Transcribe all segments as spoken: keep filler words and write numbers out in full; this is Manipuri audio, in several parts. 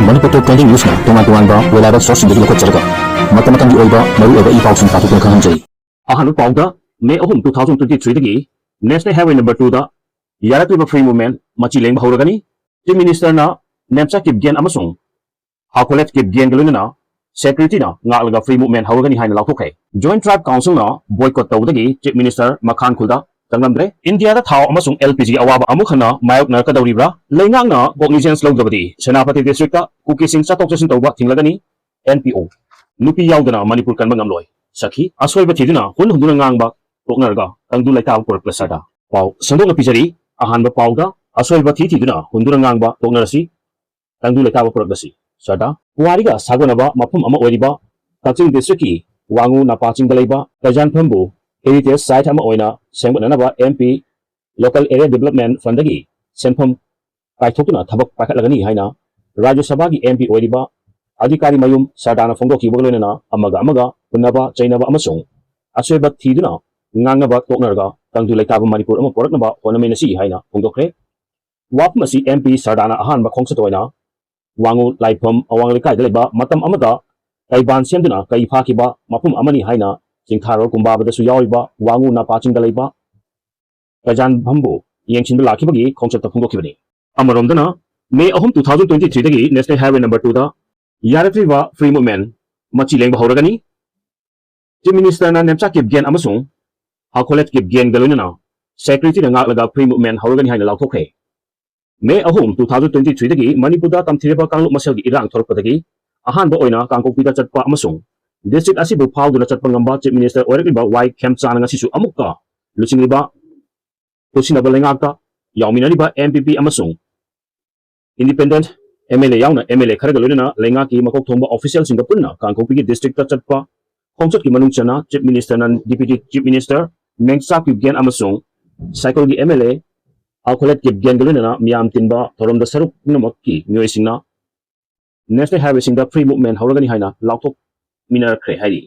ꯃꯅꯤꯄꯨꯔ ꯇꯣꯞ ꯇ꯭ꯋꯦꯟꯇꯤ ꯅ꯭ꯌꯨꯁꯅ ꯇꯣꯉꯥꯟ ꯇꯣꯉꯥꯟꯕ reliable sourceꯁꯤꯡꯗꯒꯤ ꯂꯧꯈꯠꯆꯔꯒ ꯃꯇꯝ ꯃꯇꯝꯒꯤ ꯑꯣꯏꯕ ꯃꯔꯨꯑꯣꯏꯕ ꯏ ꯄꯥꯎꯁꯤꯡ ꯄꯥꯊꯣꯛꯇꯨꯅ ꯈꯪꯍꯟꯖꯩ꯫ ꯑꯍꯥꯟꯕ ꯄꯥꯎꯗ, ꯃꯦ ꯑꯍꯨꯝ, two thousand twenty threeꯗꯒꯤ National Highway number twoꯗ ꯌꯥꯔꯛꯇ꯭ꯔꯤꯕ free movement ꯃꯆꯤ ꯂꯦꯡꯕ ꯍꯧꯔꯒꯅꯤ꯫ Chief Ministerꯅ ꯅꯦꯝꯆꯥ ꯀꯤꯞꯒꯦꯟ ꯑꯃꯁꯨꯡ ꯍꯥꯀꯣꯂꯦꯠ ꯀꯤꯞꯒꯦꯟꯒ ꯂꯣꯏꯅꯅ securityꯅ ꯉꯥꯛꯂꯒ free movement ꯍꯧꯔꯒꯅꯤ ꯍꯥꯏꯅ ꯂꯥꯎꯊꯣꯛꯈ꯭ꯔꯦ꯫ Joint Tribe Councilꯅ boycott ꯇꯧꯕꯗꯒꯤ Chief Minister ꯃꯈꯥꯟ ꯈꯨꯜꯗ ꯆꯪꯂꯝꯗ꯭ꯔꯦ꯫ ꯏꯟꯗꯤꯌꯥꯗ ꯊꯥꯎ ꯑꯃꯁꯨꯡ LPGꯒꯤ ꯑꯋꯥꯕ ꯑꯃꯨꯛ ꯍꯟꯅ ꯃꯥꯌꯣꯛꯅꯔꯛꯀꯗꯧꯔꯤꯕ꯭ꯔꯥ? ꯂꯩꯉꯥꯛꯅ cognizance ꯂꯧꯗ꯭ꯔꯕꯗꯤ ꯁꯦꯅꯥꯄꯇꯤ districtꯇ ꯀꯨꯀꯤꯁꯤꯡ ꯆꯠꯊꯣꯛ ꯆꯠꯁꯤꯟ ꯇꯧꯕ ꯊꯤꯡꯂꯒꯅꯤ꯫ NPO, ꯅꯨꯄꯤ ꯌꯥꯎꯗꯅ ꯃꯅꯤꯄꯨꯔ ꯀꯟꯕ ꯉꯝꯂꯣꯏ꯫ ꯁꯈꯤ, ꯑꯁꯣꯏꯕ ꯊꯤꯗꯨꯅ ꯍꯨꯟ ꯍꯨꯟꯗꯨꯅ ꯉꯥꯡꯕ ꯇꯣꯛꯅꯔꯒ ꯇꯪꯗꯨ ꯂꯩꯇꯥꯕ ꯄꯨꯔꯛꯄ ꯁꯔꯗꯥ꯫ ꯄꯥꯎ ꯁꯟꯗꯣꯛꯅ ꯄꯤꯖꯔꯤ꯫ ꯑꯍꯥꯟꯕ ꯄꯥꯎꯗ, ꯑꯁꯣꯏꯕ ꯊꯤ ꯊꯤꯗꯨꯅ ꯍꯨꯟꯗꯨꯅ ꯉꯥꯡꯕ ꯇꯣꯛꯅꯔꯁꯤ, ꯇꯪꯗꯨ ꯂꯩꯇꯥꯕ ꯄꯨꯔꯛꯂꯁꯤ꯫ ꯁꯔꯗꯥ꯫ ꯄꯨꯋꯥꯔꯤꯒ ꯁꯥꯒꯣꯟꯅꯕ ꯃꯐꯝ ꯑꯃ ꯑꯣꯏꯔꯤꯕ ꯀꯛꯆꯤꯡ districtꯀꯤ ꯋꯥꯉꯨ ꯅꯄꯥ ꯆꯤꯡꯗ ꯂꯩꯕ ꯀꯩꯖꯥꯟꯐꯝꯕꯨ heritage site ꯑꯃ ꯑꯣꯏꯅ ꯁꯦꯝꯒꯠꯅꯅꯕ MP Local Area Development Fundꯗꯒꯤ ꯁꯦꯟꯐꯝ ꯀꯥꯏꯊꯣꯛꯇꯨꯅ ꯊꯕꯛ ꯄꯥꯏꯈꯠꯂꯒꯅꯤ ꯍꯥꯏꯅ ꯔꯥꯖ꯭ꯌ ꯁꯚꯥꯒꯤ MP ꯑꯣꯏꯔꯤꯕ ꯑꯙꯤꯀꯥꯔꯤ ꯃꯌꯨꯝ ꯁꯔꯗꯥꯅ ꯐꯣꯡꯗꯣꯛꯈꯤꯕꯒ ꯂꯣꯏꯅꯅ ꯑꯃꯒ ꯑꯃꯒ ꯍꯨꯟꯅꯕ ꯆꯩꯅꯕ ꯑꯃꯁꯨꯡ ꯑꯁꯣꯏꯕ ꯊꯤꯗꯨꯅ ꯉꯥꯡꯅꯕ ꯇꯣꯛꯅꯔꯒ ꯇꯪꯗꯨ ꯂꯩꯇꯥꯕ ꯃꯅꯤꯄꯨꯔ ꯑꯃ ꯄꯨꯔꯛꯅꯕ ꯍꯣꯠꯅꯃꯤꯟꯅꯁꯤ ꯍꯥꯏꯅ ꯐꯣꯡꯗꯣꯛꯈ꯭ꯔꯦ꯫ ꯋꯥꯐꯝ ꯑꯁꯤ MP ꯁꯔꯗꯥꯅ ꯑꯍꯥꯟꯕ ꯈꯣꯡꯆꯠ ꯑꯣꯏꯅ ꯋꯥꯉꯨ ꯂꯥꯏꯐꯝ ꯑꯋꯥꯡ ꯂꯩꯀꯥꯏꯗ ꯂꯩꯕ ꯃꯇꯝ ꯑꯃꯗ ꯀꯩꯕꯥꯟ ꯁꯦꯝꯗꯨꯅ ꯀꯩ ꯐꯥꯈꯤꯕ ꯃꯐꯝ ꯑꯃꯅꯤ ꯍꯥꯏꯅ ꯆꯤꯡꯊꯥꯔꯣꯜ ꯀꯨꯝꯕꯥꯕꯗꯁꯨ ꯌꯥꯎꯔꯤꯕ ꯋꯥꯉꯨ ꯅꯄꯥ ꯆꯤꯡꯗ ꯂꯩꯕ ꯀꯩꯖꯥꯟꯐꯝꯕꯨ ꯌꯦꯡꯁꯤꯟꯕ ꯂꯥꯛꯈꯤꯕꯒꯤ ꯈꯣꯡꯆꯠꯇ ꯐꯣꯡꯗꯣꯛꯈꯤꯕꯅꯤ꯫ ꯑꯃꯔꯣꯝꯗꯅ, ꯃꯦ ꯑꯍꯨꯝ, two thousand twenty threeꯗꯒꯤ National Highway number twoꯗ ꯌꯥꯔꯛꯇ꯭ꯔꯤꯕ free movement ꯃꯆꯤ ꯂꯦꯡꯕ ꯍꯧꯔꯒꯅꯤ꯫ Chief Ministerꯅ ꯅꯦꯝꯆꯥ ꯀꯤꯞꯒꯦꯟ ꯑꯃꯁꯨꯡ ꯍꯥꯀꯣꯂꯦꯠ ꯀꯤꯞꯒꯦꯟꯒ ꯂꯣꯏꯅꯅ securityꯅ ꯉꯥꯛꯂꯒ free movement ꯍꯧꯔꯒꯅꯤ ꯍꯥꯏꯅ ꯂꯥꯎꯊꯣꯛꯈ꯭ꯔꯦ꯫ ꯃꯦ ꯑꯍꯨꯝ, two thousand twenty threeꯗꯒꯤ ꯃꯅꯤꯄꯨꯔꯗ ꯇꯝꯊꯤꯔꯕ ꯀꯥꯡꯂꯨꯞ ꯃꯁꯦꯜꯒꯤ ꯏꯔꯥꯡ ꯊꯣꯔꯛꯄꯗꯒꯤ ꯑꯍꯥꯟꯕ ꯑꯣꯏꯅ ꯀꯥꯡꯄꯣꯛꯄꯤꯗ ꯆꯠꯄ ꯑꯃꯁꯨꯡ district ꯑꯁꯤꯕꯨ ꯐꯥꯎꯗꯨꯅ ꯆꯠꯄ ꯉꯝꯕ Chief Minister ꯑꯣꯏꯔꯛꯂꯤꯕ ꯋꯥꯏ ꯈꯦꯝꯆꯥꯅ ꯉꯁꯤꯁꯨ ꯑꯃꯨꯛꯀ ꯂꯨꯆꯤꯡꯂꯤꯕ ꯈꯨꯠꯁꯤꯟꯅꯕ ꯂꯩꯉꯥꯛꯇ ꯌꯥꯎꯃꯤꯟꯅꯔꯤꯕ NPP ꯑꯃꯁꯨꯡ independent MLA ꯌꯥꯎꯅ MLA ꯈꯔꯒ ꯂꯣꯏꯅꯅ ꯂꯩꯉꯥꯛꯀꯤ ꯃꯀꯣꯛ ꯊꯣꯡꯕ officialꯁꯤꯡꯒ ꯄꯨꯟꯅ ꯀꯥꯡꯄꯣꯛꯄꯤꯒꯤ districtꯇ ꯆꯠꯄ ꯈꯣꯡꯆꯠꯀꯤ ꯃꯅꯨꯡ ꯆꯟꯅ Chief Ministerꯅ Deputy Chief Minister ꯃꯦꯡꯆꯥ Kipgen ꯑꯃꯁꯨꯡ ꯁꯥꯏꯀꯜꯒꯤ MLA ꯍꯥꯀꯣꯂꯦꯠ ꯀꯤꯞꯒꯦꯟꯒ ꯂꯣꯏꯅꯅ ꯃꯤꯌꯥꯝ ꯇꯤꯟꯕ ꯊꯧꯔꯝꯗ ꯁꯔꯨꯛ ꯄꯨꯝꯅꯃꯛꯀꯤ ꯃꯤꯑꯣꯏꯁꯤꯡꯅ National Highwayꯁꯤꯡꯗ free movement ꯍꯧꯔꯒꯅꯤ ꯍꯥꯏꯅ ꯂꯥꯎꯊꯣꯛꯃꯤꯟꯅꯔꯛꯈ꯭ꯔꯦ ꯍꯥꯏꯔꯤ꯫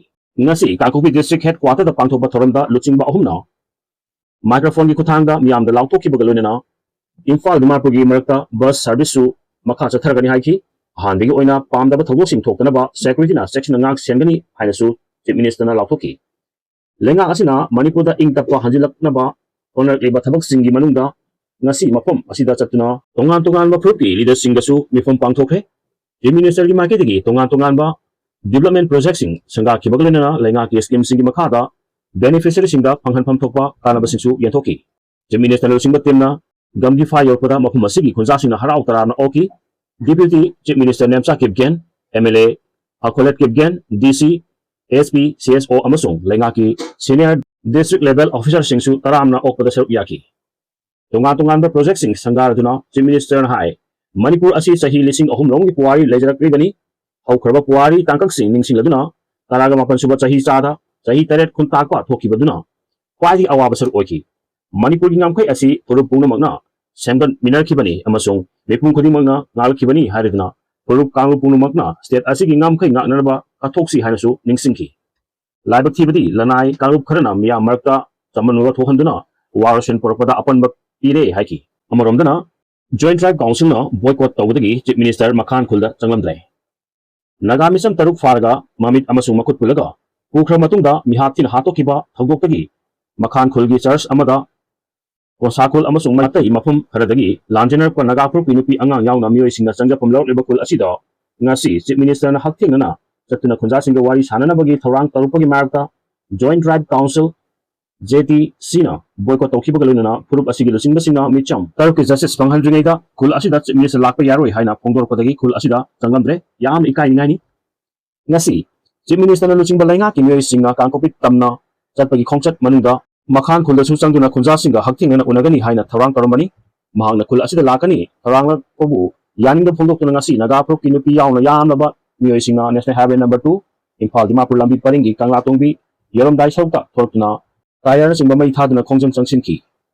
ꯉꯁꯤ ꯀꯥꯡꯄꯣꯛꯄꯤ district headquarterꯗ ꯄꯥꯡꯊꯣꯛꯄ ꯊꯧꯔꯝꯗ ꯂꯨꯆꯤꯡꯕ ꯑꯍꯨꯝꯅ microphoneꯒꯤ ꯈꯨꯠꯊꯥꯡꯗ ꯃꯤꯌꯥꯝꯗ ꯂꯥꯎꯊꯣꯛꯈꯤꯕꯒ ꯂꯣꯏꯅꯅ ꯏꯝꯐꯥꯜ ꯗꯤꯃꯥꯄꯨꯔꯒꯤ ꯃꯔꯛꯇ bus serviceꯁꯨ ꯃꯈꯥ ꯆꯠꯊꯔꯒꯅꯤ ꯍꯥꯏꯈꯤ꯫ ꯑꯍꯥꯟꯕꯒꯤ ꯑꯣꯏꯅ ꯄꯥꯝꯗꯕ ꯊꯧꯗꯣꯛꯁꯤꯡ ꯊꯣꯛꯇꯅꯕ ꯁꯦꯀ꯭ꯌꯨꯔꯤꯇꯤꯅ ꯆꯦꯛꯁꯤꯟꯅ ꯉꯥꯛ ꯁꯦꯟꯒꯅꯤ ꯍꯥꯏꯅꯁꯨ ꯆꯤꯐ ꯃꯤꯅꯤꯁꯇꯔꯅ ꯂꯥꯎꯊꯣꯛꯈꯤ꯫ ꯂꯩꯉꯥꯛ ꯑꯁꯤꯅ ꯃꯅꯤꯄꯨꯔꯗ ꯏꯪ ꯇꯞꯄ ꯍꯟꯖꯤꯜꯂꯛꯅꯕ ꯍꯣꯠꯅꯔꯛꯂꯤꯕ ꯊꯕꯛꯁꯤꯡꯒꯤ ꯃꯅꯨꯡꯗ ꯉꯁꯤ ꯃꯐꯝ ꯑꯁꯤꯗ ꯆꯠꯇꯨꯅ ꯇꯣꯉꯥꯟ ꯇꯣꯉꯥꯟꯕ ꯐꯨꯔꯨꯞꯀꯤ ꯂꯤꯗꯔꯁꯤꯡꯒꯁꯨ ꯃꯤꯐꯝ ꯄꯥꯡꯊꯣꯛꯈ꯭ꯔꯦ꯫ ꯆꯤꯐ ꯃꯤꯅꯤꯁꯇꯔꯒꯤ ꯃꯥꯏꯀꯩꯗꯒꯤ ꯇꯣꯉꯥꯟ ꯇꯣꯉꯥꯟꯕ ꯗꯤꯕ꯭ꯂꯞꯃꯦꯟ ꯄ꯭ꯔꯣꯖꯦꯛꯁꯤꯡ ꯁꯪꯒꯥꯈꯤꯕꯒ ꯂꯣꯏꯅꯅ ꯂꯩꯉꯥꯛꯀꯤ ꯁ꯭ꯀꯤꯝꯁꯤꯡꯒꯤ ꯃꯈꯥꯗ ꯕꯦꯅꯤꯐꯤꯁꯔꯤꯁꯤꯡꯗ ꯐꯪꯍꯟꯐꯝ ꯊꯣꯛꯄ ꯀꯥꯟꯅꯕꯁꯤꯡꯁꯨ ꯌꯦꯟꯊꯣꯛꯈꯤ꯫ ꯆꯤꯐ ꯃꯤꯅꯤꯁꯇꯔꯅ ꯂꯨꯆꯤꯡꯕ ꯇꯤꯝꯅ ꯒꯝꯚꯤꯐꯥ ꯌꯧꯔꯛꯄꯗ ꯃꯐꯝ ꯑꯁꯤꯒꯤ ꯈꯨꯟꯖꯥꯁꯤꯡꯅ ꯍꯔꯥꯎ ꯇꯔꯥꯝꯅ ꯑꯣꯛꯈꯤ꯫ Deputy chief minister Nemcha Kipgen, M L A ꯑꯈꯣꯂꯦꯠ ꯀꯤꯞꯒꯦꯟ, ꯗꯤ ꯁꯤ, ꯑꯦꯁ ꯄꯤ, ꯁꯤ ꯑꯦꯁ ꯑꯣ ꯑꯃꯁꯨꯡ ꯂꯩꯉꯥꯛꯀꯤ ꯁꯤꯅꯤꯌꯔ ꯗꯤꯁꯇ꯭ꯔꯤꯛ ꯂꯦꯚꯦꯜ ꯑꯣꯐꯤꯁꯔꯁꯤꯡꯁꯨ ꯇꯔꯥꯝꯅ ꯑꯣꯛꯄꯗ ꯁꯔꯨꯛ ꯌꯥꯈꯤ꯫ ꯇꯣꯉꯥꯟ ꯇꯣꯉꯥꯟꯕ ꯄ꯭ꯔꯣꯖꯦꯛꯁꯤꯡ ꯁꯪꯒꯥꯔꯗꯨꯅ ꯆꯤꯐ ꯃꯤꯅꯤꯁꯇꯔꯅ ꯍꯥꯏ, ꯃꯅꯤꯄꯨꯔ ꯑꯁꯤ ꯆꯍꯤ ꯂꯤꯁꯤꯡ ꯑꯍꯨꯝ ꯔꯣꯝꯒꯤ ꯄꯨꯋꯥꯔꯤ ꯂꯩꯖꯔꯛꯂꯤꯕꯅꯤ꯫ ꯍꯧꯈ꯭ꯔꯕ ꯄꯨꯋꯥꯔꯤ ꯇꯥꯡꯀꯛꯁꯤꯡ ꯅꯤꯡꯁꯤꯡꯂꯗꯨꯅ ꯇꯔꯥꯒ ꯃꯥꯄꯟ ꯁꯨꯕ ꯆꯍꯤ ꯆꯥꯗ ꯆꯍꯤ ꯇꯔꯦꯠ ꯈꯨꯟꯇꯥꯛꯄ ꯊꯣꯛꯈꯤꯕꯗꯨꯅ ꯈ꯭ꯋꯥꯏꯗꯒꯤ ꯑꯋꯥꯕ ꯁꯔꯨꯛ ꯑꯣꯏꯈꯤ꯫ ꯃꯅꯤꯄꯨꯔꯒꯤ ꯉꯝꯈꯩ ꯑꯁꯤ ꯐꯨꯔꯨꯞ ꯄꯨꯝꯅꯃꯛꯅ ꯁꯦꯝꯒꯠꯃꯤꯟꯅꯈꯤꯕꯅꯤ ꯑꯃꯁꯨꯡ ꯃꯤꯄꯨꯝ ꯈꯨꯗꯤꯡꯃꯛꯅ ꯉꯥꯛꯂꯛꯈꯤꯕꯅꯤ ꯍꯥꯏꯔꯗꯨꯅ ꯐꯨꯔꯨꯞ ꯀꯥꯡꯂꯨꯞ ꯄꯨꯝꯅꯃꯛꯅ ꯁ꯭ꯇꯦꯠ ꯑꯁꯤꯒꯤ ꯉꯝꯈꯩ ꯉꯥꯛꯅꯅꯕ ꯀꯠꯊꯣꯛꯁꯤ ꯍꯥꯏꯅꯁꯨ ꯅꯤꯡꯁꯤꯡꯈꯤ꯫ ꯂꯥꯏꯕꯛ ꯊꯤꯕꯗꯤ ꯂꯅꯥꯏ ꯀꯥꯡꯂꯨꯞ ꯈꯔꯅ ꯃꯤꯌꯥꯝ ꯃꯔꯛꯇ ꯆꯃꯝꯅꯕ ꯊꯣꯛꯍꯟꯗꯨꯅ ꯋꯥꯔꯣꯏꯁꯤꯟ ꯄꯨꯔꯛꯄꯗ ꯑꯄꯟꯕ ꯄꯤꯔꯦ ꯍꯥꯏꯈꯤ꯫ ꯑꯃꯔꯣꯝꯗꯅ, ꯖꯣꯏꯟꯠ ꯇ꯭ꯔꯥꯏꯕ ꯀꯥꯎꯟꯁꯤꯜꯅ ꯕꯣꯏꯀꯣꯠ ꯇꯧꯕꯗꯒꯤ ꯆꯤꯐ ꯃꯤꯅꯤꯁꯇꯔ ꯃꯈꯥꯟ ꯈꯨꯜꯗ ꯆꯪꯂꯝꯗ꯭ꯔꯦ꯫ ꯅꯥꯒꯥ ꯃꯤꯆꯝ ꯇꯔꯨꯛ ꯐꯥꯔꯒ ꯃꯃꯤꯠ ꯑꯃꯁꯨꯡ ꯃꯈꯨꯠ ꯄꯨꯜꯂꯒ ꯄꯨꯈ꯭ꯔ ꯃꯇꯨꯡꯗ ꯃꯤꯍꯥꯠ ꯊꯤꯅ ꯍꯥꯠꯇꯣꯛꯈꯤꯕ ꯊꯧꯗꯣꯛꯇꯒꯤ ꯃꯈꯥꯟ ꯈꯨꯜꯒꯤ ꯆꯔꯆ ꯑꯃꯗ ꯀꯣꯟꯁꯥ ꯈꯨꯜ ꯑꯃꯁꯨꯡ ꯑꯇꯩ ꯃꯐꯝ ꯈꯔꯗꯒꯤ ꯂꯥꯟꯖꯦꯟꯅꯔꯛꯄ ꯅꯥꯒꯥ ꯐꯨꯔꯨꯞꯀꯤ ꯅꯨꯄꯤ ꯑꯉꯥꯡ ꯌꯥꯎꯅ ꯃꯤꯑꯣꯏꯁꯤꯡꯅ ꯆꯪꯖꯐꯝ ꯂꯧꯔꯛꯂꯤꯕ ꯈꯨꯜ ꯑꯁꯤꯗ ꯉꯁꯤ ꯆꯤꯐ ꯃꯤꯅꯤꯁꯇꯔꯅ ꯍꯛꯊꯦꯡꯅꯅ ꯆꯠꯇꯨꯅ ꯈꯨꯟꯖꯥꯁꯤꯡꯒ ꯋꯥꯔꯤ ꯁꯥꯟꯅꯅꯕꯒꯤ ꯊꯧꯔꯥꯡ ꯇꯧꯔꯛꯄꯒꯤ ꯃꯥꯌꯣꯛꯇ ꯖꯣꯏꯟꯠ ꯇ꯭ꯔꯥꯏꯕ ꯀꯥꯎꯟꯁꯤꯜ, ꯖꯦ ꯇꯤ ꯁꯤꯅ ꯕꯣꯏꯀꯣꯠ ꯇꯧꯈꯤꯕꯒ ꯂꯣꯏꯅꯅ ꯐꯨꯔꯨꯞ ꯑꯁꯤꯒꯤ ꯂꯨꯆꯤꯡꯕꯁꯤꯡꯅ ꯃꯤꯆꯝ ꯇꯔꯨꯛꯀꯤ ꯖꯁꯇꯤꯁ ꯐꯪꯍꯟꯗ꯭ꯔꯤꯉꯩꯗ ꯈꯨꯜ ꯑꯁꯤꯗ ꯆꯤꯐ ꯃꯤꯅꯤꯁꯇꯔ ꯂꯥꯛꯄ ꯌꯥꯔꯣꯏ ꯍꯥꯏꯅ ꯐꯣꯡꯗꯣꯔꯛꯄꯗꯒꯤ ꯈꯨꯜ ꯑꯁꯤꯗ ꯆꯪꯂꯝꯗ꯭ꯔꯦ꯫ ꯌꯥꯝꯅ ꯏꯀꯥꯏꯅꯤꯡꯉꯥꯏꯅꯤ꯫ ꯉꯁꯤ ꯆꯤꯐ ꯃꯤꯅꯤꯁꯇꯔꯅ ꯂꯨꯆꯤꯡꯕ ꯂꯩꯉꯥꯛꯀꯤ ꯃꯤꯑꯣꯏꯁꯤꯡꯅ ꯀꯥꯡꯄꯣꯛꯄꯤ ꯇꯝꯅ ꯆꯠꯄꯒꯤ ꯈꯣꯡꯆꯠ ꯃꯅꯨꯡꯗ ꯃꯈꯥꯟ ꯈꯨꯜꯗꯁꯨ ꯆꯪꯗꯨꯅ ꯈꯨꯟꯖꯥꯁꯤꯡꯒ ꯍꯛꯊꯦꯡꯅꯅ ꯎꯅꯒꯅꯤ ꯍꯥꯏꯅ ꯊꯧꯔꯥꯡ ꯇꯧꯔꯝꯕꯅꯤ꯫ ꯃꯍꯥꯛꯅ ꯈꯨꯜ ꯑꯁꯤꯗ ꯂꯥꯛꯀꯅꯤ, ꯊꯧꯔꯥꯡꯂꯛꯄꯕꯨ ꯌꯥꯅꯤꯡꯗꯕ ꯐꯣꯡꯗꯣꯛꯇꯨꯅ ꯉꯁꯤ ꯅꯥꯒꯥ ꯐꯨꯔꯨꯞꯀꯤ ꯅꯨꯄꯤ ꯌꯥꯎꯅ ꯌꯥꯝꯂꯕ ꯃꯤꯑꯣꯏꯁꯤꯡꯅ national highway number two, Imphal Dimapur ꯂꯝꯕꯤ ꯄꯔꯤꯡꯒꯤ ꯀꯪꯂꯥꯇꯣꯡꯕꯤ ꯌꯧꯔꯝꯗꯥꯏ ꯁꯔꯨꯛꯇ ꯊꯣꯛꯂꯛꯇꯨꯅ ꯇꯥꯌꯔꯅꯆꯤꯡꯕ ꯃꯩ ꯊꯥꯗꯨꯅ ꯈꯣꯡꯖꯪ ꯆꯪꯁꯤꯟꯈꯤ꯫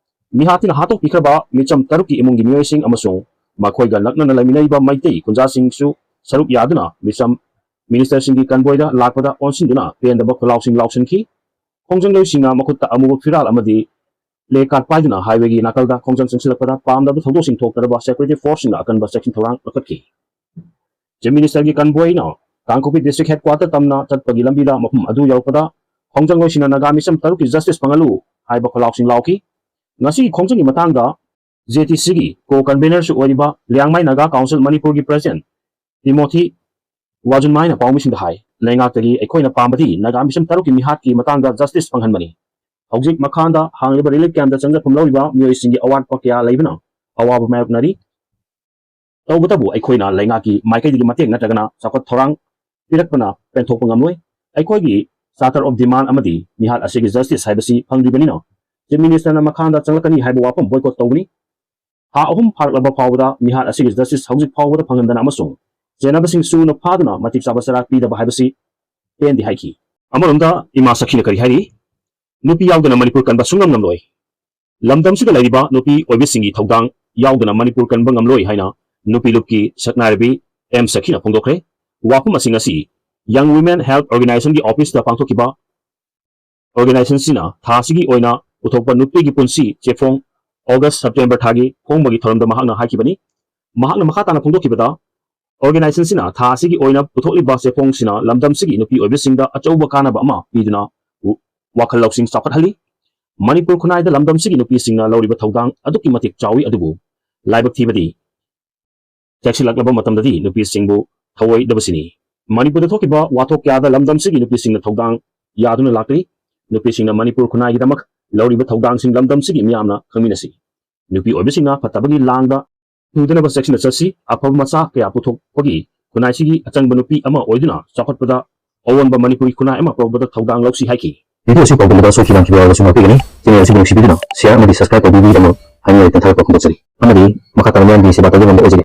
ꯃꯤꯍꯥꯠ ꯊꯤꯅ ꯍꯥꯠꯇꯣꯛꯄꯤꯈ꯭ꯔꯕ ꯃꯤꯆꯝ ꯇꯔꯨꯛꯀꯤ ꯏꯃꯨꯡꯒꯤ ꯃꯤꯑꯣꯏꯁꯤꯡ ꯑꯃꯁꯨꯡ ꯃꯈꯣꯏꯒ ꯅꯛꯅꯅ ꯂꯩꯃꯤꯟꯅꯔꯤꯕ ꯃꯩꯇꯩ ꯈꯨꯟꯖꯥꯁꯤꯡꯁꯨ ꯁꯔꯨꯛ ꯌꯥꯗꯨꯅ ꯃꯤꯆꯝ ꯃꯤꯅꯤꯁꯇꯔꯁꯤꯡꯒꯤ ꯀꯟꯚꯣꯏꯗ ꯂꯥꯛꯄꯗ ꯑꯣꯟꯁꯤꯟꯗꯨꯅ ꯄꯦꯟꯗꯕ ꯈꯨꯜꯂꯥꯎꯁꯤꯡ ꯂꯥꯎꯁꯤꯟꯈꯤ꯫ ꯈꯣꯡꯖꯪꯂꯣꯏꯁꯤꯡꯅ ꯃꯈꯨꯠꯇ ꯑꯃꯨꯕ ꯐꯤꯔꯥꯜ ꯑꯃꯗꯤ ꯄ꯭ꯂꯦ ꯀꯥꯔꯗ ꯄꯥꯏꯗꯨꯅ ꯍꯥꯏꯋꯦꯒꯤ ꯅꯥꯀꯜꯗ ꯈꯣꯡꯖꯪ ꯆꯪꯁꯤꯜꯂꯛꯄꯗ ꯄꯥꯝꯗꯕ ꯊꯧꯗꯣꯛꯁꯤꯡ ꯊꯣꯛꯇꯅꯕ ꯁꯦꯀ꯭ꯌꯨꯔꯤꯇꯤ ꯐꯣꯔꯁꯁꯤꯡꯅ ꯑꯀꯟꯕ ꯆꯦꯛꯁꯤꯟ ꯊꯧꯔꯥꯡ ꯂꯧꯈꯠꯈꯤ꯫ Chief Minister ꯒꯤ convoy ꯅ ꯀꯥꯡꯄꯣꯛꯄꯤ district headquarter ꯇꯝꯅ ꯆꯠꯄꯒꯤ ꯂꯝꯕꯤꯗ ꯃꯐꯝ ꯑꯗꯨ ꯌꯧꯔꯛꯄꯗ ꯈꯣꯡꯖꯪꯂꯣꯏꯁꯤꯡꯅ ꯅꯥꯒꯥ ꯃꯤꯁꯝ ꯇꯔꯨꯛꯀꯤ justice ꯐꯪꯍꯜꯂꯨ ꯍꯥꯏꯕ ꯈꯣꯜꯂꯥꯎꯁꯤꯡ ꯂꯥꯎꯈꯤ꯫ ꯉꯁꯤꯒꯤ ꯈꯣꯡꯖꯪꯒꯤ ꯃꯇꯥꯡꯗ J T C ꯒꯤ co-convener ꯁꯨ ꯑꯣꯏꯔꯤꯕ ꯂꯤꯌꯥꯡꯃꯥꯏ ꯅꯥꯒꯥ ꯀꯥꯎꯟꯁꯤꯜ ꯃꯅꯤꯄꯨꯔꯒꯤ president ꯇꯤꯃꯣꯊꯤ ꯋꯥꯖꯨꯟꯃꯥꯏꯅ ꯄꯥꯎꯃꯤꯁꯤꯡꯗ ꯍꯥꯏ, ꯂꯩꯉꯥꯛꯇꯒꯤ ꯑꯩꯈꯣꯏꯅ ꯄꯥꯝꯕꯗꯤ ꯅꯥꯒꯥ ꯃꯤꯁꯝ ꯇꯔꯨꯛꯀꯤ ꯃꯤꯍꯥꯠꯀꯤ ꯃꯇꯥꯡꯗ justice ꯐꯪꯍꯟꯕꯅꯤ꯫ ꯍꯧꯖꯤꯛ ꯃꯈꯥꯗ ꯍꯥꯡꯂꯤꯕ relief camp ꯇ ꯆꯪꯖꯐꯝ ꯂꯧꯔꯤꯕ ꯃꯤꯑꯣꯏꯁꯤꯡꯒꯤ ꯑꯋꯥꯠꯄ ꯀꯌꯥ ꯂꯩꯕꯅ ꯑꯋꯥꯕ ꯃꯥꯌꯣꯛꯅꯔꯤ꯫ ꯇꯧꯕꯇꯕꯨ ꯑꯩꯈꯣꯏꯅ ꯂꯩꯉꯥꯛꯀꯤ ꯃꯥꯏꯀꯩꯗꯒꯤ ꯃꯇꯦꯡ ꯅꯠꯇ꯭ꯔꯒꯅ ꯆꯥꯎꯈꯠ ꯊꯧꯔꯥꯡ ꯄꯤꯔꯛꯄꯅ ꯄꯦꯟꯊꯣꯛꯄ ꯉꯝꯂꯣꯏ꯫ ꯑꯩꯈꯣꯏꯒꯤ charter of demand ꯑꯃꯗꯤ ꯃꯤꯍꯥꯠ ꯑꯁꯤꯒꯤ justice ꯍꯥꯏꯕꯁꯤ ꯐꯪꯗ꯭ꯔꯤꯕꯅꯤꯅ Chief Minister ꯅ ꯃꯈꯥꯗ ꯆꯪꯂꯛꯀꯅꯤ ꯍꯥꯏꯕ ꯋꯥꯐꯝ boycott ꯇꯧꯒꯅꯤ꯫ ꯊꯥ ꯑꯍꯨꯝ ꯐꯥꯔꯛꯂꯕ ꯐꯥꯎꯕꯗ ꯃꯤꯍꯥꯠ ꯑꯁꯤꯒꯤ justice ꯍꯧꯖꯤꯛ ꯐꯥꯎꯕꯗ ꯐꯪꯍꯟꯗꯅ ꯑꯃꯁꯨꯡ ꯆꯦꯟꯅꯕꯁꯤꯡ ꯁꯨꯅ ꯐꯥꯗꯨꯅ ꯃꯇꯤꯛ ꯆꯥꯕ ꯆꯩꯔꯥꯛ ꯄꯤꯗꯕ ꯍꯥꯏꯕꯁꯤ ꯄꯦꯟꯗꯦ ꯍꯥꯏꯈꯤ꯫ ꯑꯃꯔꯣꯝꯗ ꯏꯃꯥ ꯁꯈꯤꯅ ꯀꯔꯤ ꯍꯥꯏꯔꯤ? ꯅꯨꯄꯤ ꯌꯥꯎꯗꯅ ꯃꯅꯤꯄꯨꯔ ꯀꯟꯕ ꯁꯨꯡꯉꯝ ꯉꯝꯂꯣꯏ꯫ ꯂꯝꯗꯝꯁꯤꯗ ꯂꯩꯔꯤꯕ ꯅꯨꯄꯤ ꯑꯣꯏꯕꯤꯁꯤꯡꯒꯤ ꯊꯧꯗꯥꯡ ꯌꯥꯎꯗꯅ ꯃꯅꯤꯄꯨꯔ ꯀꯟꯕ ꯉꯝꯂꯣꯏ ꯍꯥꯏꯅ ꯅꯨꯄꯤ ꯂꯨꯞꯀꯤ ꯁꯛꯅꯥꯏꯔꯕꯤ ꯑꯦꯝ ꯁꯈꯤꯅ ꯐꯣꯡꯗꯣꯛꯈ꯭ꯔꯦ꯫ ꯋꯥꯐꯝ ꯑꯁꯤ ꯉꯁꯤ Young Women Health Organization ꯒꯤ office ꯇ ꯄꯥꯡꯊꯣꯛꯈꯤꯕ organization ꯁꯤꯅ ꯊꯥ ꯑꯁꯤꯒꯤ ꯑꯣꯏꯅ ꯄꯨꯊꯣꯛꯄ ꯅꯨꯄꯤꯒꯤ ꯄꯨꯟꯁꯤ ꯆꯦꯐꯣꯡ August September ꯊꯥꯒꯤ ꯐꯣꯡꯕꯒꯤ ꯊꯧꯔꯝꯗ ꯃꯍꯥꯛꯅ ꯍꯥꯏꯈꯤꯕꯅꯤ꯫ ꯃꯍꯥꯛꯅ ꯃꯈꯥ ꯇꯥꯅ ꯐꯣꯡꯗꯣꯛꯈꯤꯕꯗ, organization ꯁꯤꯅ ꯊꯥ ꯑꯁꯤꯒꯤ ꯑꯣꯏꯅ ꯄꯨꯊꯣꯛꯂꯤꯕ ꯆꯦꯐꯣꯡꯁꯤꯅ ꯂꯝꯗꯝꯁꯤꯒꯤ ꯅꯨꯄꯤ ꯑꯣꯏꯕꯤꯁꯤꯡꯗ ꯑꯆꯧꯕ ꯀꯥꯟꯅꯕ ꯑꯃ ꯄꯤꯗꯨꯅ ꯋꯥꯈꯜ ꯂꯧꯁꯤꯡ ꯆꯥꯎꯈꯠꯍꯜꯂꯤ꯫ ꯃꯅꯤꯄꯨꯔ ꯈꯨꯟꯅꯥꯏꯗ ꯂꯝꯗꯝꯁꯤꯒꯤ ꯅꯨꯄꯤꯁꯤꯡꯅ ꯂꯧꯔꯤꯕ ꯊꯧꯗꯥꯡ ꯑꯗꯨꯛꯀꯤ ꯃꯇꯤꯛ ꯆꯥꯎꯏ, ꯑꯗꯨꯕꯨ ꯂꯥꯏꯕꯛ ꯊꯤꯕꯗꯤ ꯆꯦꯛꯁꯤꯜꯂꯛꯂꯕ ꯃꯇꯝꯗꯗꯤ ꯅꯨꯄꯤꯁꯤꯡꯕꯨ ꯊꯧꯑꯣꯏꯗꯕꯁꯤꯅꯤ꯫ ꯃꯅꯤꯄꯨꯔꯗ ꯊꯣꯛꯈꯤꯕ ꯋꯥꯊꯣꯛ ꯀꯌꯥꯗ ꯂꯝꯗꯝꯁꯤꯒꯤ ꯅꯨꯄꯤꯁꯤꯡꯅ ꯊꯧꯗꯥꯡ ꯌꯥꯗꯨꯅ ꯂꯥꯛꯂꯤ꯫ ꯅꯨꯄꯤꯁꯤꯡꯅ ꯃꯅꯤꯄꯨꯔ ꯈꯨꯟꯅꯥꯏꯒꯤꯗꯃꯛ ꯂꯧꯔꯤꯕ ꯊꯧꯗꯥꯡꯁꯤꯡ ꯂꯝꯗꯝꯁꯤꯒꯤ ꯃꯤꯌꯥꯝꯅ ꯈꯪꯃꯤꯟꯅꯁꯤ꯫ ꯅꯨꯄꯤ ꯑꯣꯏꯕꯁꯤꯡꯅ ꯐꯠꯇꯕꯒꯤ ꯂꯥꯡꯗ ꯇꯨꯗꯅꯕ ꯆꯦꯛꯁꯤꯟꯅ ꯆꯠꯁꯤ꯫ ꯑꯐꯕ ꯃꯆꯥ ꯀꯌꯥ ꯄꯨꯊꯣꯛꯄꯒꯤ ꯈꯨꯟꯅꯥꯏꯁꯤꯒꯤ ꯑꯆꯪꯕ ꯅꯨꯄꯤ ꯑꯃ ꯑꯣꯏꯗꯨꯅ ꯆꯥꯎꯈꯠꯄꯗ ꯑꯑꯣꯟꯕ ꯃꯅꯤꯄꯨꯔꯤ ꯈꯨꯟꯅꯥꯏ ꯑꯃ ꯄꯨꯔꯛꯄꯗ ꯊꯧꯗꯥꯡ ꯂꯧꯁꯤ ꯍꯥꯏꯈꯤ꯫ Video ꯑꯁꯤ ꯄꯥꯎꯗꯝꯕꯗ ꯁꯣꯏꯈꯤꯕ ꯂꯥꯟꯈꯤꯕ ꯌꯥꯎꯔꯕꯁꯨ ꯉꯥꯛꯄꯤꯒꯅꯤ꯫ Channel ꯑꯁꯤꯕꯨ ꯅꯨꯡꯁꯤꯕꯤꯗꯨꯅ share ꯑꯃꯗꯤ subscribe ꯇꯧꯕꯤꯕꯒꯤꯗꯃꯛ ꯍꯥꯏꯅꯤꯡꯉꯥꯏ ꯂꯩꯇꯅ ꯊꯥꯒꯠꯄ ꯐꯣꯡꯗꯣꯛꯆꯔꯤ꯫ ꯑꯃꯗꯤ ꯃꯈꯥ ꯇꯥꯅ ꯃꯤꯌꯥꯝꯒꯤ ꯁꯦꯕꯥ ꯇꯧꯕ ꯉꯝꯕ ꯑꯣꯏꯖꯒꯦ꯫